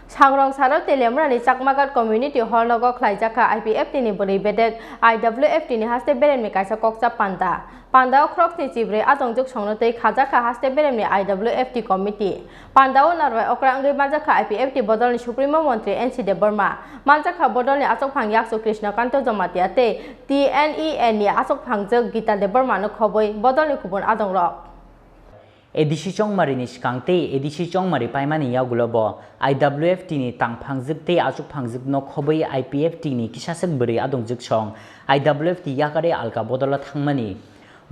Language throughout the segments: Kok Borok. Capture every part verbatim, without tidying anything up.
Sangrong salo Teliamurani Chakmagat Community Hall nogo khlaijak kha I P F T ni bwrwi bedek I W F T ni haste beremni kaisa kokchap panda. Pandao khoroknwi chibrwi adongjwk songno twi khajak kha haste beremni I W F T committee. Pandao narwai okra wngwi manjak kha I P F T bodolni Supremo Montri N C Debbarma, manjak kha bodolni achukphang Yaksu Krishnakanto Jamatia tei T N E A ni achukphangjwk Gita Debbarmano khobwi bodolni kubun adongrok. A D C chongmarini swkang tei A D C chongmari paimani yagulo bo I W F T ni tangphangjwk tei achukphangjwkno khobwi I P F T ni kisaswk bwrwi adongjwk song I W F T yakarwi alka bodolo thangmani.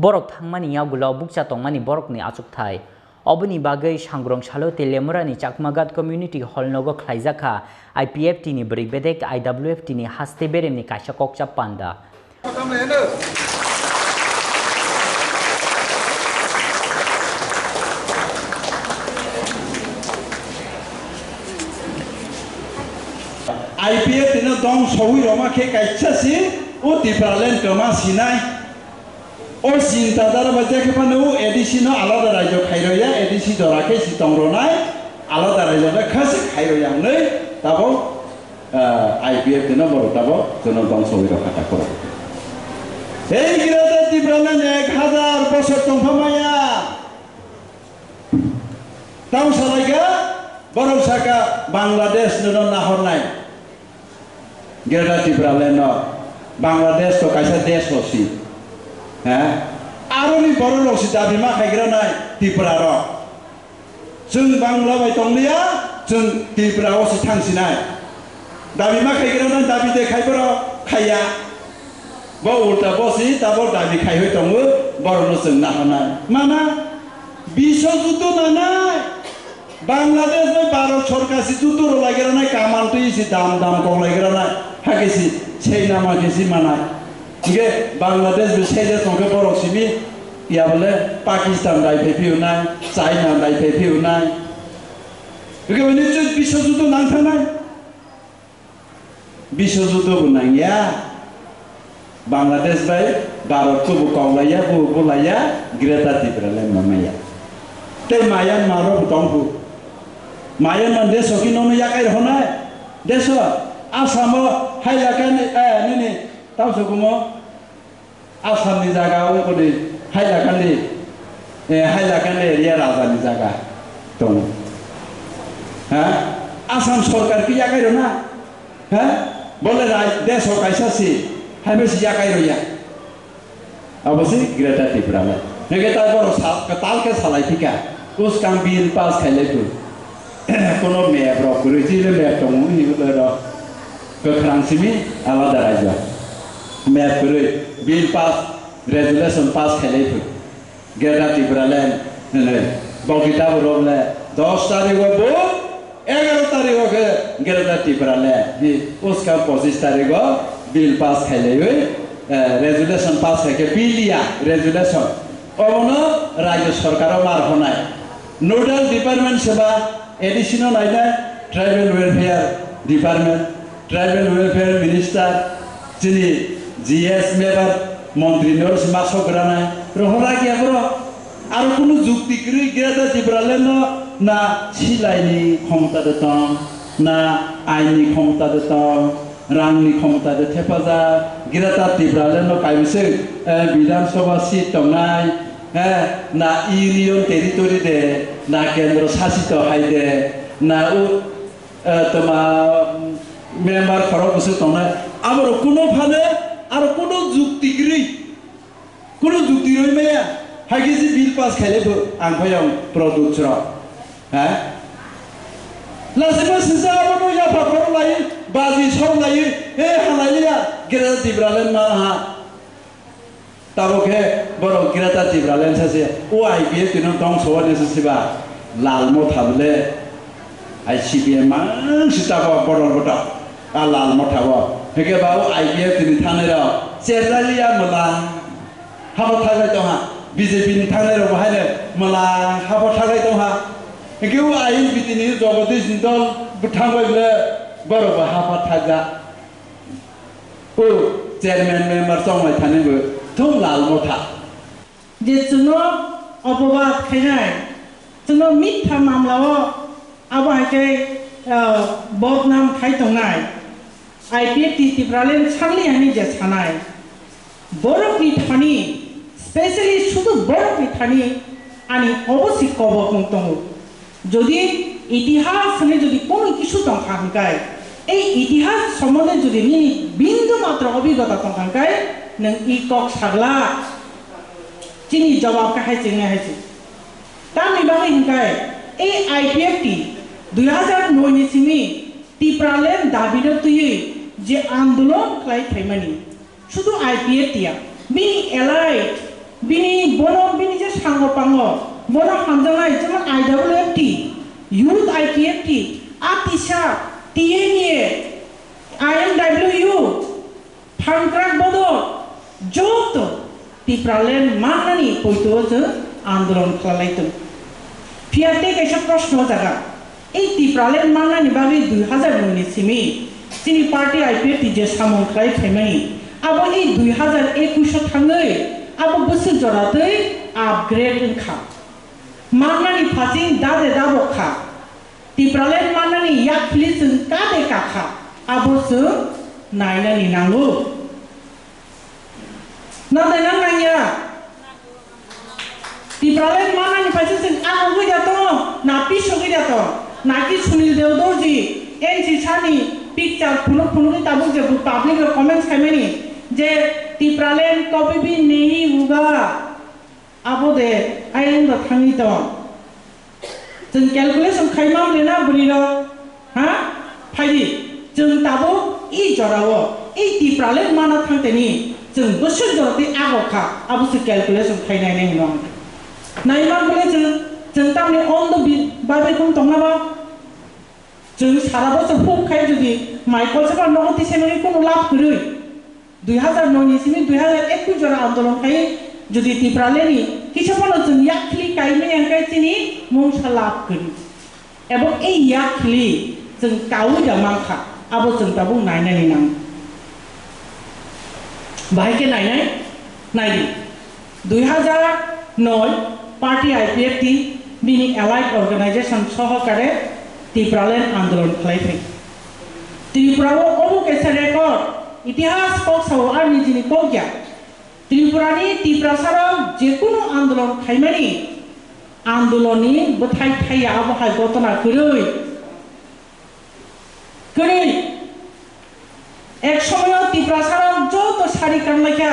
Borok thangmani yagulo bukcha tongmani borokni achukthai. Oboni bagwi Sangrong salo Teliamurani Chakmagat Community Hall nogo khlaijak kha I P F T ni bwrwi bedek I W F T ni haste beremni kaisa kokchap panda. I P F T no dong sowi roma khe kaisa si o Tipraland kwma sinai. O chinta dara bai je khe phano o A D C no alada raijo khai rw ya, A D C jora khe si tong rwnai, alada raijo no kha se khai rw ya hwnwi tabok, ah, I P F T no borok tabok jono dong sowi rw kha ta khoro. Hei Greater Tipraland ek hazar bosor tong pha maya. Tamo salaikha, borok sakha Bangladesh nono nahornai. Greater Tipraland no. Bangladesh to kaisa desh hosi. He? Aroni borok rok si dabi ma khaigra nai Tripura rok. Chwng Bangla bai tongliya, chwng Tripura o si thangsinai. Dabi ma khaigra nai dabi de khai borok khaiya. Bo ulta bosi tabok dabi khaiwi tongo, borokno chwng naharnai. Mana? Biswa juddho nanai. Bangladesh bai Bharat sorkar si juddho rwlaigra nai, kaman twi si dam dam koklaigra nai. Hakhe si sei nama khe si manai. Hingke Bangladesh bai seide tongkhe borok simi ya bole Pakistan dai phai phiyunai, China dai phai phiyunai. Hingke bini chwng biswa juddho nang thangnai. Biswa juddho bo nangya. Bangladesh bai Bharat ko bo kok laiya, bo bo laiya, Greater Tipraland no maya. Tei Myanmar rok bo tong phu. Myanmar desh o khe nono yakai rw hwnai. Desh o Assam o Hailakandi, eh, nini tamo se kumo. Assam ni jaga o kodi Hailakandi, eh, Hailakandi area raja ni jaga tongo. Ha? Assam sorkar khe yakai rw na? Ha? Bole rai-, desh o kaisa si, hai bai si yakai rw ya. Abo si Greater Tipraland. Hingke tai borok sa-, kwtal khe salai thika. Uskang bill pass khailai phu. Kono map rok kwrwi, chini map tongo, hini kwrwi rok. Kwkhwrang simi alada raijak. Map kwrwi, bill pass, resolution pass khailai phu. Greater Tipraland, hwnwi. Bokita borok le dos tarikh o bo, egaro tarikh o khe Greater Tipraland. Hi, uskang pochis tarikh o bill pass khailaiwi, eh, resolution pass khai khe bill ya, resolution. Obono rajya sorkar o mar honai. Nodal department seba A D C no nainai, Tribal Welfare Department, Tribal Welfare Minister, chini G S member, montri no sima sok granai, rohor lagi aboro. Aro kunu jukti kwrwi Greater Tipraland no na silai ni khomota de tong, na ain ni khomota de tong, rang ni khomota de thepajak, Greater Tipraland no kaibwswk, eh, Bidhan Sabha seat tongnai, eh, na Union Territory de, na Kendro Sasito Hai de, na u, eh, toma member khorok bwswk tongnai, aborok kuno phano aro kuno jukti kwrwi, kuno jukti rwi maya, hai khe si bill pass khailai bo ang phai ang product rok, ha? Lasima sisa abono yapha khoro lai, baji sor lai, he halai ya, Greater Tipraland ma ha. Tabuk khe borok Greater Tipraland sa se, o I P F T no dongso wani se siba, Lal Motha bole, ai C P M mang si tabuk bodol bodo, a Lal Motha o. Hingke ba o I P F T ni thangnai rok, cherlai ya mwla, habo thaglai tongha, B J P ni thangnai rok bo haino mwla habo thaglai tongha. Hingke o I N P T ni Jagadish ni dol bwthang bai bole borok bo habo thagja. O chairman member chonglai thani bo thung Lal Motha. Je chwngno opobad khainai, chwngno mitha mamlao, abo hai khe ah, bodnam khai tongnai, I P F T Tipraland sakli hani je sanai, borokni thani, specially sudu borokni thani ani obosi kobokmung tongo. Jodi itihas hwnwi jodi kono kisu tongkha hwnkhe, ei itihas sombonde jodi nini bindu matro obhigota tongkha hwnkhe, nwng i kok sagla. Chini jawab khe hai se, hai se. Tamni bagwi hwnkhe, ei I P F T dui hazar noi ni simi Tipraland dabino twiwi je andolon khlai phaimani, sudu I P F T ya, bini allied, bini bono, bini je sango pango, bono hamjaknai, jemon I W F T, Youth I P F T, Atisa, T N A, I M W, Phankrak Bodol, joto Tipraland mannani poito o chwng andolon khlai tong. Phiya tei kaisa proshno jaga, ei Tipraland mannani bagwi dui hazar noi ni simi chini party I P F T je samung khlai phaimani, abo ei dui hazar ekush o thangwi abo bwswk jora twi upgrade wngkha. Mannani phasing dade dabok kha. Tipraland mannani yakphili chwng kade kakha, abo chwng nainani nango. Nadai nang nangya? Tipraland mannani phaisa chwng agogwi da tongo, na pisogwi da tongo, na ki Sunil Deodorji, N C sani picture phunuk phunukwi tabuk je bo public rok comments khaimani je Tipraland kabhi bhi nahi hoga. Abo de ayang da thangwi tong. Chwng calculation khaimang le na bwrwi rok? Ha? Phaidi. Chwng tabuk i jorao, i Tipraland mana thangteni, chwng bwswk jora tei ago kha, abo se calculation khainai nai hino. Naimang bole chwng, chwng tamni ondo bi-, babe kung tongna ba? Chwng sara bochor huk khai jodi mai kolsaba nogo tisaimani kunu lab kwrwi. Dui hazar noi ni simi dui hazar ekush jora andolon khai jodi Tipralandni kisa phano chwng yakkhli kaimaya hwnkhe chini mungsa lab kwrwi. Ebo ei yakkhli chwng kaui da mankha, abo chwng tabuk nainani nang. Bahai khe nainai, naidi. Dui hazar noi party I P F T bini allied organization sohokare Tipraland andolon khlai phai. Tripura o obo kaisa record, itihas kok sao ar nijini kok ya. Tripura ni Tiprasa rok jekunu andolon khaimani andolon ni bwthai thai ya abo hai gotona kwrwi. Kwrwi. Ek somoyo Tiprasa rok joto sari kanlaikha.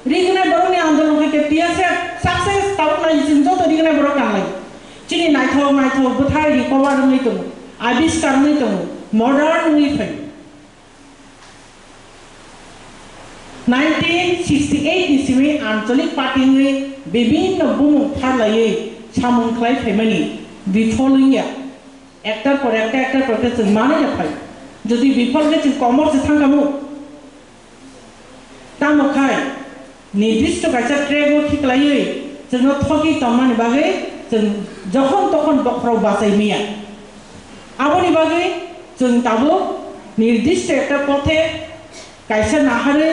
Rignai borokni andolon hai khe T S F success tabuk nai chwng joto rignai borok kanlai. Chini naithok naithok bwthai recover wngwi tongo, abiskar wngwi tongo, modern wngwi phai. Nineteen sixty eight ni simi ancholik party wngwi bibinno bumung pharlaiwi samung khlai phaimani bifol wngya. Ektar por ekta, ektar por ekta chwng manwi ya phai. Jodi bifol khe chwng komor se thangkhamu. Tamo khai, nirdisto kaisa track o khiklaiwi chwngno thoki tongmani bagwi chwng jokhon tokhon bokhorok bachai maya. Aboni bagwi chwng tabuk nirdisto ekta pothe kaisa naharwi,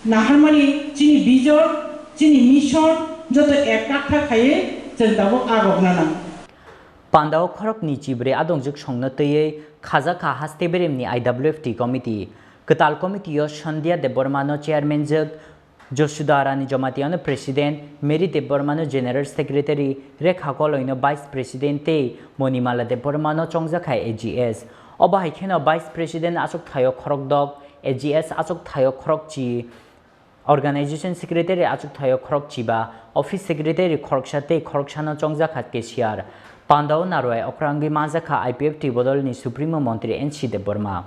naharmani chini vision, chini mission joto ek kaktha khaiwi chwng tabuk agokna nang. Pandao khoroknwi chibrwi adongjwk songno twiwi khajakha haste beremni I W F T committee. Kwtal committee-o Sandhya Debbarmano chairman jwk, Josuda Rani Jamatia-no president, Mary Debbarmano general secretary, Rekha Koloino vice president tei Monimala Debbarmano chongjakha A G S. Obo hai kheno vice president achukthai-o khorokdok, A G S achukthai-o khorokchi, Organization Secretary achukthai-o khorokchiba, Office Secretary khoroksa tei khoroksano chongjakha cashier. Pandao narwai okra wngwi manjakha I P F T bodolni Supremo Montri N C Debbarma.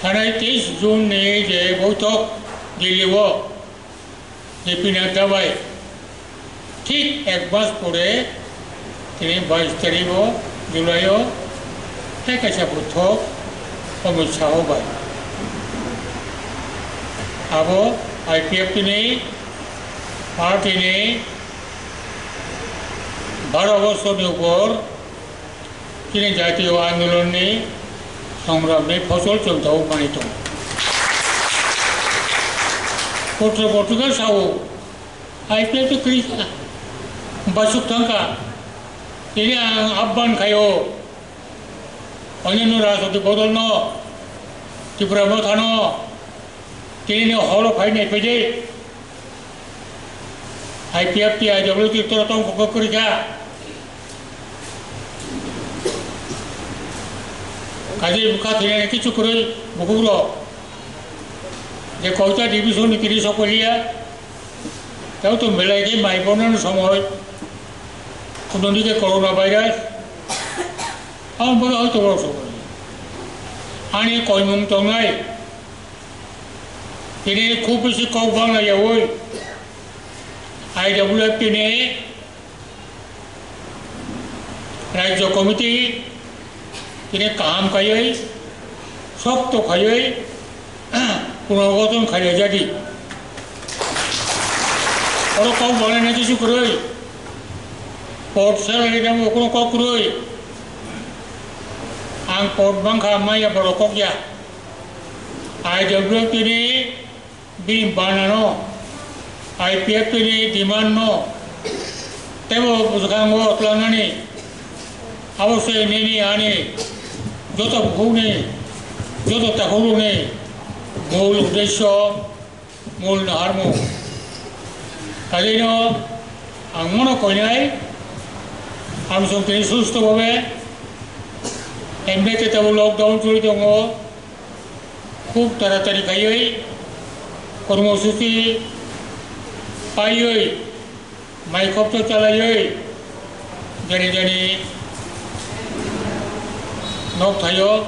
Thanai teis June ni je boitok Delhi o J P Nadda bai thik ek mas pore tini bais tarik o July o hai kaisa boitok Amit Shah bai. Abo I P F T ni party ni baro bosor ni upor chini jatiyo andolon ni songram ni phosol chwng tabuk manwi tongo. Kotro kotrika sao, I P F T kwrwi kha, basuk thang kha. Tini ang ahban khai o, onyanno rajniti bodol no, Tipra Motha no, tini ni horo phai nai phai de. I P F T, I W T tora tong kok kwrwi kha. Kaje bwkha thwinani kichu kwrwi bukhuk rok. Je koita division ni kiri sokoliya. Tao to belai khe mai bono somoi. Kuno dike corona virus. Ang bono hoito borok sokoli. Ani koimung tongnai. Tini khub bisi kok bangla yawi. I W F T ni Rajya Committee tini kaham khaiwi, sokto khaiwi, punorgoton khaijadi. Oro kok banglaina kisu kwrwi, port salary damo kuno kok kwrwi. Ang port bangkha maya borok kok ya. I W F T ni bini banano, I P F T ni demand no teibo bwskango twlangnani, abo se nini ani joto bukhukni, joto takhukrokni mul uddesyo, mul naharmung. Kajeino ang mono koinai, ang song tini susto bhabe, emne te tabo lockdown choli tongo, khub taratari khaiwi, kormosuchi paiwi, mai khopto chalaiwi, jani jani nok thaio,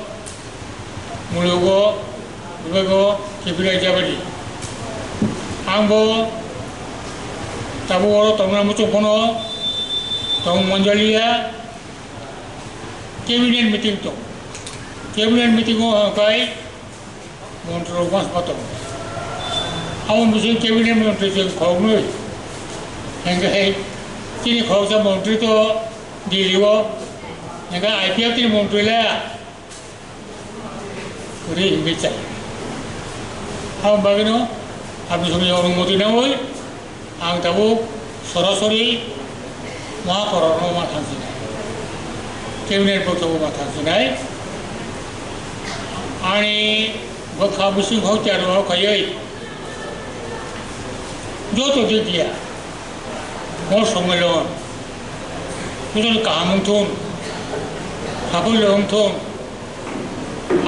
mulugo, bebego, kibira jabadi. Ang bo tabuk oro tongna muchung phano tong manjaliya, cabinet meeting tong. Cabinet meeting o hwnkhai, Montri rok bangma tongo. Abo bising cabinet montri chwng khoroknwi. Hingkhe chini khoroksa montri to Delhi o. Hingkhe I P F T ni montri le kwrwi hingkhe chai. Abo bagwino aboni somoi onumoti nangwi. Ang tabuk sorasori ma korokno ma thansinai. Cabinet bothabo ma thansinai. Ani bwkha bwswk hokya rok khaiwi joto didia mo somoi lo joto kaham wngthun, saphoi lo wngthun.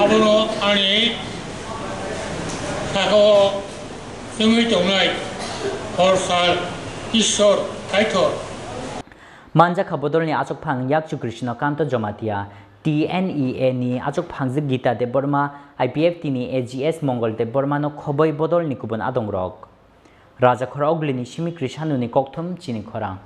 Abono ani saka o Chwngwi tongnai hor sal Ishwar Kaitor. Manjakha bodolni achukphang Yakchu Krishna Kanta Jamatia, T N E A ni achukphangjwk Gita Debbarma, I P F T ni A G S Mongol Debbarma no khoboi bodolni kubun adongrok. Rajakhor Oglini simi Krishanuni kokthum chini khorang.